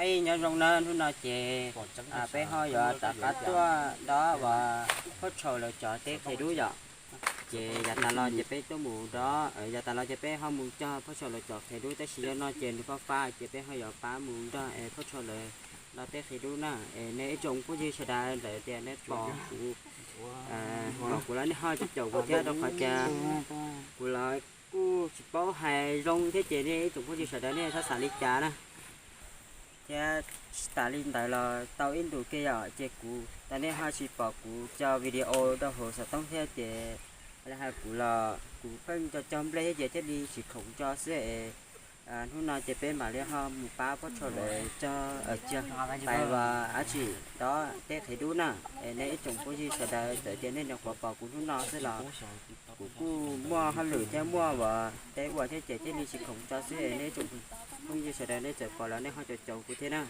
Peb nyob zoo na, hnub no ces peb ho yuav rov qab tuaj dob uas Phauj Tshau lawv cov teb qhiav dub yom. Ces yav tas los ces peb tuaj mus dob, yav tas los ces peb ho mus cog Phauj Tshau lawv cov qhiav dub, tab sis zaum no ces nws fab fab ces peb ho yuav pab mus nrog Phauj Tshau lawv dob teb qhiav dub na. Es nej ib tsoom phooj ywg sawv daws, ntawm tias nej pom kuv, pom kuv los nej ho caum kuv thiab, rau qhov tias kuv los kuj tsis paub hais zoo thiab ces nej ib tsoom phooj ywg sawv daws nej txhob xav li cas na. Thiab tsis tas li ntawd los tau ib ntus kiag yom, ces kuv tas nej ho tsis pom kuv cov video rau hauv xov tooj thiab ces li hais kuv los kuv pheej cog cog nplej thiab ces thiaj li tsis khoom tso xwb es hnub no ces peb mam li ho mus pab Phauj Tshau lawv cog, cog pais uas dab tsi, dob teb qhiav dub na. Es nej ib tsoom phooj ywg sawv daws txawm tias nej nyuam qhuav pom kuv hnub no xwb los kuv kuj muaj hauj lwm thiab muaj uas teb ua thiab ces thiaj li tsis khoom tso xwb es nej ib tsoom phooj ywg sawv daws nej txawm pom los nej ho caum caum kuv thiab na.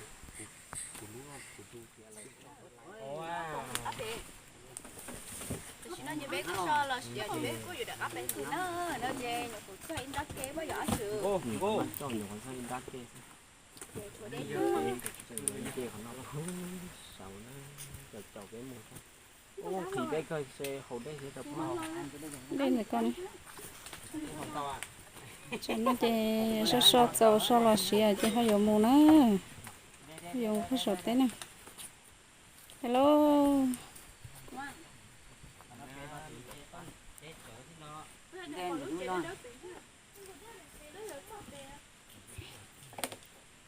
Dej ntawm ko ne. Tsam no ces so so txaus so los siav ces ho yuav mus na. Ho yuav mus Phauj Tshau teb na. Hello.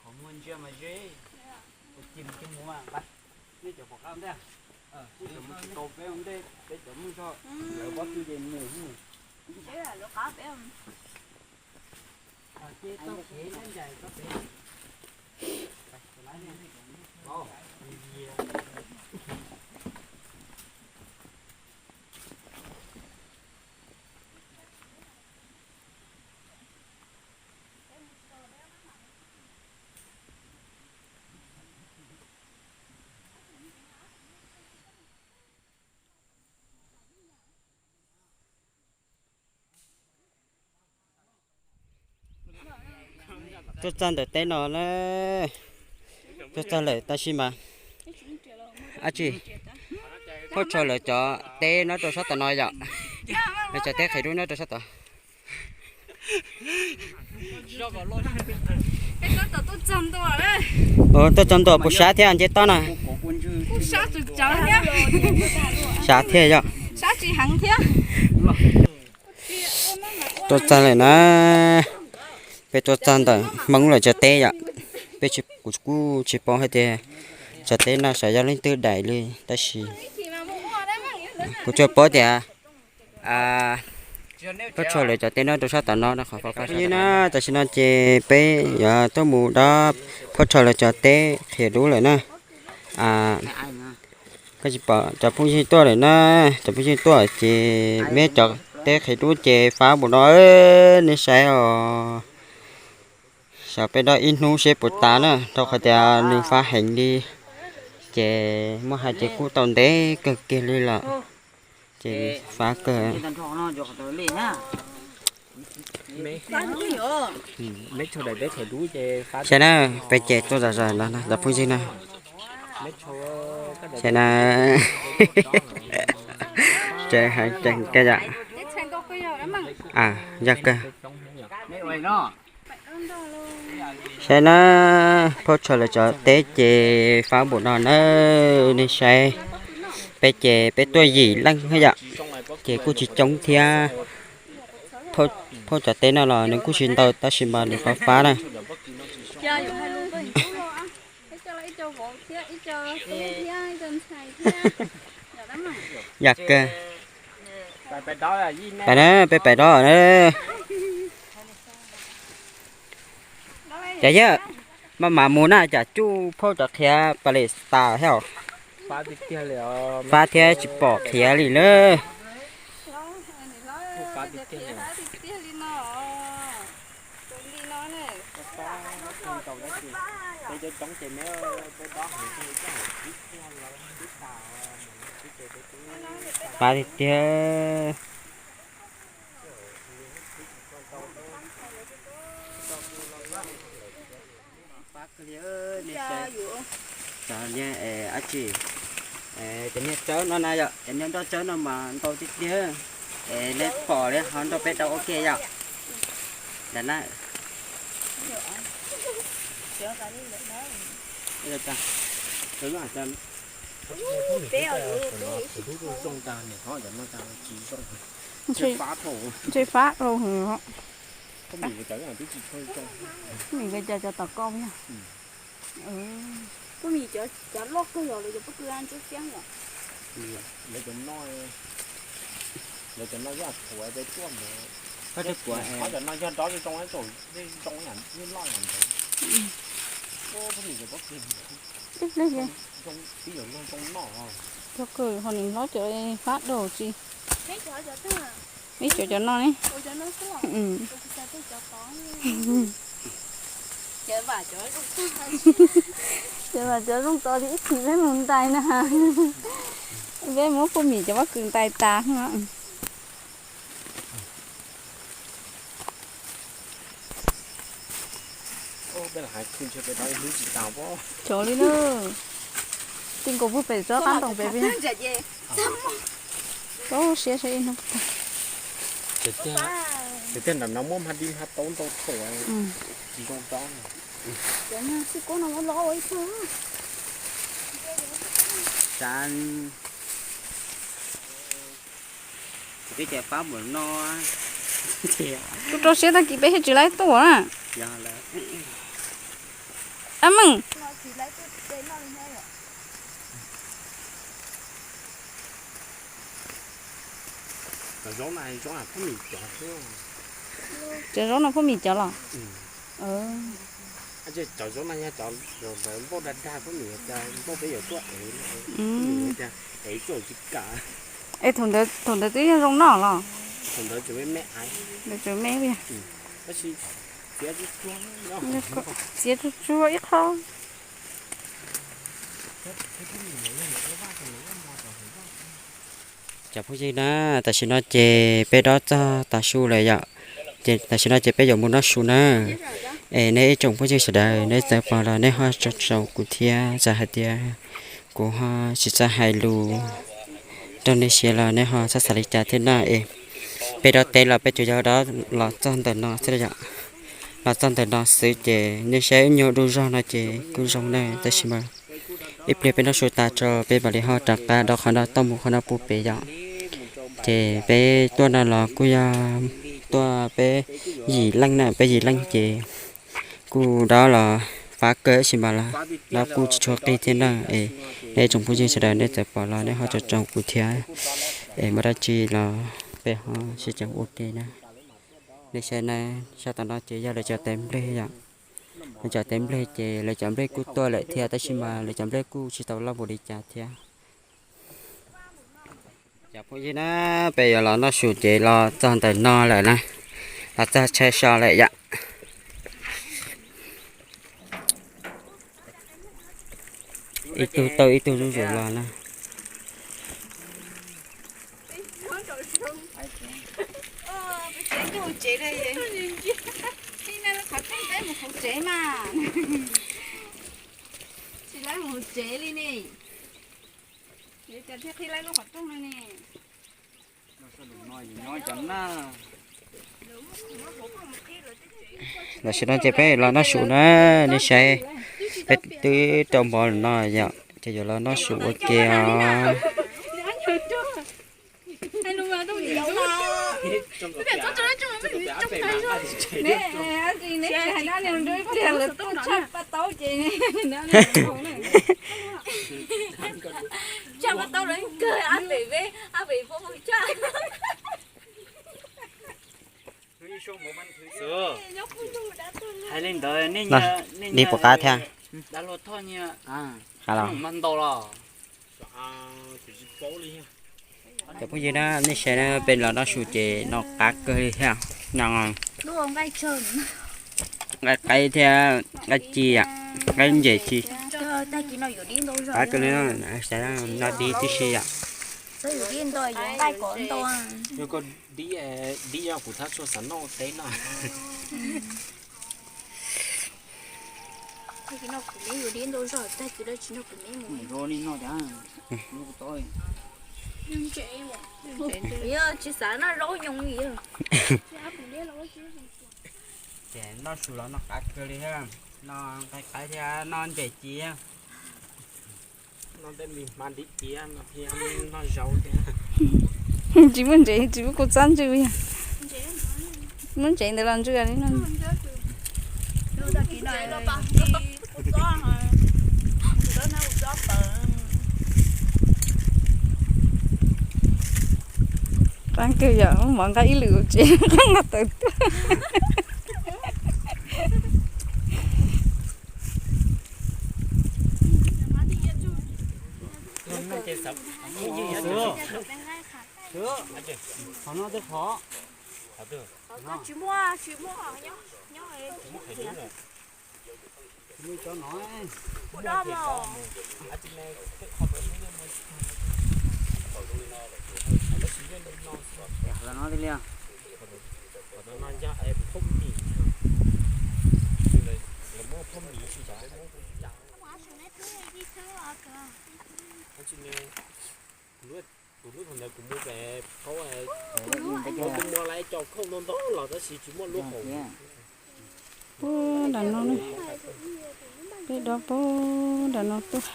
Qhov muag ntsia mas ze, ua ci mus ci mus mas nqa, nej cov pom qab ntej, nej cov mus tsis tau peb ua ntej, peb cov muaj zog, lawv pob tw ces mus mus. Ces tau kev nyob ncaim tau pem. Tuaj txog ntawm teb no na, tuaj txog lawm tab sis mas, ab tsi, Phauj Tshau lawv cov teb nyob rau sab tom no yom, lawv cov teb qhiav dub nyob rau sab tod. Tuaj txog ntua puas sab thiab nce toj na? Sab thiab yom. Tuaj txog lawm na, peb tuaj txog ntawm Hmoob lawv cov teb yom, peb, kuv kuj tsis paub hais tias cov teb no xyov yog leej twg daim li tab sis kuv tsuas paub tias Phauj Tshau lawv cov teb no rau sab tom no no qhov fab fab na. Tam sim no ces peb yuav tuaj mus dob Phauj Tshau lawv cov teb qhiav dub lawm na. Koj tsis pom cov phooj ywg tuaj lawm na, cov phooj ywg tuaj ces meb cov teb qhiav dub ces fab npaum no, nej saib os. Xyov peb dob ib hnub seb puas tas na, rau qhov tias nws fab heev li, ces muab hais ces kuj tau ntev kawg kiag li lawm, ces fab kawg. Saib na, peb ces tuaj zom zaws no cov phooj ywg na. Saib na, tseem heev tseem kawg yom. Yog kawg. Saib na, Phauj Tshau lawv cov teb ces fab npaum no na, nej saib. Peb ces peb tuaj yim leej thiab yom, ces kuj tsis coob thiab. Phauj cov teb no los nws kuj tsis ntau tab sis mas nws fab fab na. Yog kawg. Pais na, peb pais dob na. Ces yog maj mam mus na, cas cuj Phauj cov qhiav pam les tas thiab, fab thiab tsis pom qhiav li na. Fab tiag tiag. Cov niag, cov niag tsawb no na yom, cov niag nroj tsawb no mas ntau tiag tiag. Es nej pom li ho nrog peb rau ua ke yom. Ntawm na. Ntshe fab rau. Nws cov cov tom koj yog. Pub mis cov loj kawg los lawv cov pob kws ntsuab fiab yom. Lawv cov no, lawv cov no yog thuav peb tuaj ntawd. Qhov cov no yog nrov zoo zoo, zoo yam loj yam ntawd. Pub mis cov pob kws, zoo tib yam luag zoo noj. Pob kws ho nws hlob cov fab dau tsi. Ib cov cov no ne. Ces mas cov zoo tod li ib chim peb mus ntais na. Peb muab pub mis cov pob kws ntais tas. Cov li na. Tij nkaus pug pem tsob qab ntoo pem pem. Tau siab saib ib hnub. Tiag, nram no muab hma dib hma taub ntau thaum zoo tau. Tib cov fab npaum no. Kuv rau siab tag kis peb thiaj tsis laib tuaj na. Ab meej. Cov zaub no pub mis cov los? Cov zaub no yog cov npauj dag dag pub mis, npauj peb yuav tuaj ev, ev tuaj tsis kam. Es thaum ntawd twb yog zoo noj los? Thaum ntawd tseem me me, ntawd tseem me li. Tab sis txiav tsuag tsuag ib qho. Cov phooj ywg na, tam sim no ces peb dob txog tav su lawm yom. Ces tam sim no ces peb yuav mus noj su na. Es nej ib tsoom phooj ywg sawv daws, nej txawm pom los nej ho tsoom kuv thiab, txawm hais tias kuv ho tsis txawj hais lus rau nej siab los nej ho txhob xav li cas thiab na. Es peb dob teb los peb tsuas yog dob los txog ntawm no xwb yom. Los txog ntawm no xwb ces nej saib ib nyuag du zog no ces kuj zoo na, tab sis mas ib pliag peb noj su tas tso peb mam li ho rov qab dob qhov no tuaj mus qhov no pub pem yom. Ces peb tuaj no los kuj yog tuaj peb yim leej na, peb yim leej ces kuj dob los fab kawg tab sis mas los dob kuj tsis tshua qig thiab na. Es nej tsoom phooj ywg sawv daws nej txawm pom los nej ho tsoom kuv thiab. Es muaj dab tsi los peb ho sib cog ua ke na. Nej saib na, sab tom no ces yog lawv cov tais nplej yom. Lawv cov tais nplej ces lawv cov nplej kuj tuaj lawm thiab tab sis mas lawv cov nplej kuj tsis tau loj npaum li cas thiab. Cov phooj ywg na, peb yuav los noj su ces los txog ntawm no lawm na, los txog chaw so lawm yom. Ib tug tau ib tug zuj zus los na. Tsis lawv mus hauv tsev li ne. Tam sim no ces peb los noj su na, nej saib, peb twb rau mov lawm no yom, ces yuav los noj su ua ke os. Hais li ntawd, nej, nej puas qab thiab? Dab laug Thoj nyiaj, Qab los. Mas ntau los. Cov phooj ywg na, nej saib na, peb los noj su ces no qab kawg li thiab. No nqaij qaib thiab nqaij ci, nqaij nces ci. Qab kawg li, no dib tib si yom. Dib, dib yog kuv thab tsuag xav noj ua teb no. Tsis noj kuv me, yuav li ntau zog tag kis lawm tsis noj kuv me mus. Noj tiag, noj kuv tau. Yog tsis xav noj zaub nyoos li. Ces noj su los noj qab kawg li thiab, noj nqaij qaib thiab noj ntses ci, noj tej mis hma ntiv ciav no thiab noj zaub thiab. Tsis muaj ntses, tsis muaj kuv txob ntsw yog. Muaj ntses ntawd los ntsw li no. Qab kawg yom, mov nqa ib lwm tsev qab nqa tawm tuaj. Qhov no tej qhov. Tsis muaj, tsis muaj, nyob, nyob. Tsis muaj cov no. Qhov no li. Qhov no yog phoob mis, lawv muab phoob mis tsis tau. Tus hlub thaum ntawd kuv mus pem qhov, kuv muaj lawv cov khoom ntau ntau los tab sis tsis muaj lub hauv. Ub, nram no, peb dob pem nram no tuaj.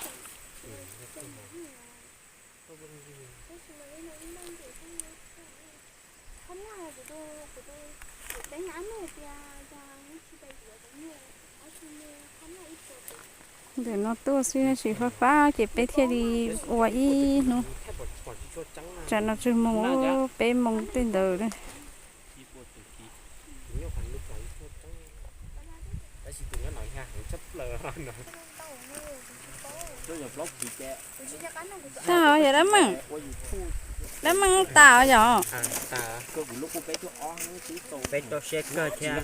Ntawm no tuaj xwb tab sis fab fab ces peb thiaj li ua ib hnub. Tsam no tsuas moos peb moos tej ntawd. Tag os yog dab meej, dab meej tas os yog. Peb rau siab kawg thiab,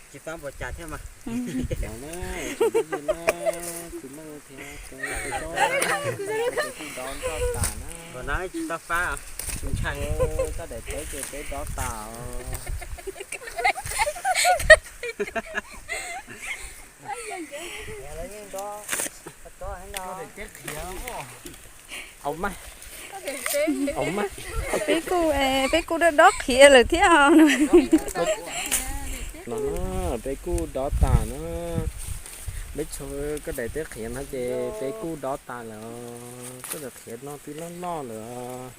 tsis fab npaum cas thiab mas. Npaum no tsis tau fab, tsis ntshai. Koj daim teb ces peb dob tas. Au mas, au mas. Peb kuj, peb kuj dob dob qhiav lawm thiab. No peb kuj dob tas na. Peb tshuav koj daim teb qhiav no ces peb kuj dob tas lawm. Koj daim qhiav no twb loj loj lawm.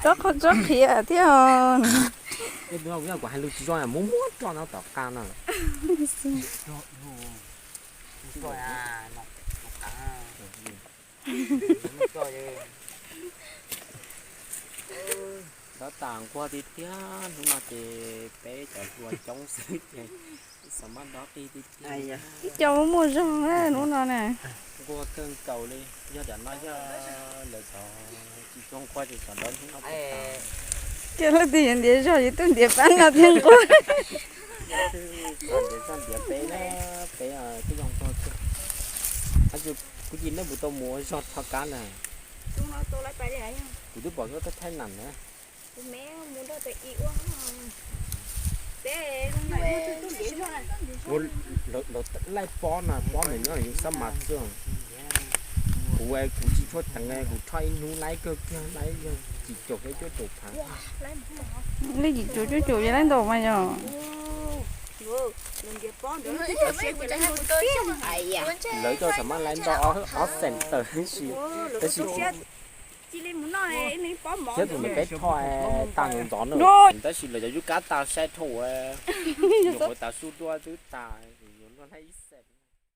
Tsob qhov tsob qhiav thiab os. Kuv hais lus tsis zoo muab muab roj no tom qab no. Dob tas nquag tiag tiag, hnub no ces peb cov hluas coob xwb ces xav mas dob qis tiag tiag. Ib co muaj muaj zog hnub no na. Nquag kawg nkaus li, yog tiam no yog lawv cov tsis tshua nquag ces cov dob hnub no. Ces leej twg yuav ntiav zog yuav tuaj ntiav pab no thiaj nquag. Ntiav zog ntiav peb na, peb twb zoo nquag. Kuv cis nej puas tau mus ua zog rho kab na? Kuv twb pom lub teb thaib nam na. Lawv laij pob na, pob nws nyob yus xab mas xwb. Kuv, kuv tsis tshua ceev, kuv rho ib hnub laib kawg kiag laib yog yim caum thiab cuaj caum phav. Laib yim caum cuaj caum yog laib ntau mas yog. Lawv cov xav mas laib ntau ob xees tawm, tab sis thiab tus ntawd peb rho tas ntxov ntxov na, tab sis lawv cov yub kab tas sai dhau, nyuam qhuav tas su dua twb tas, yuav luag laib ib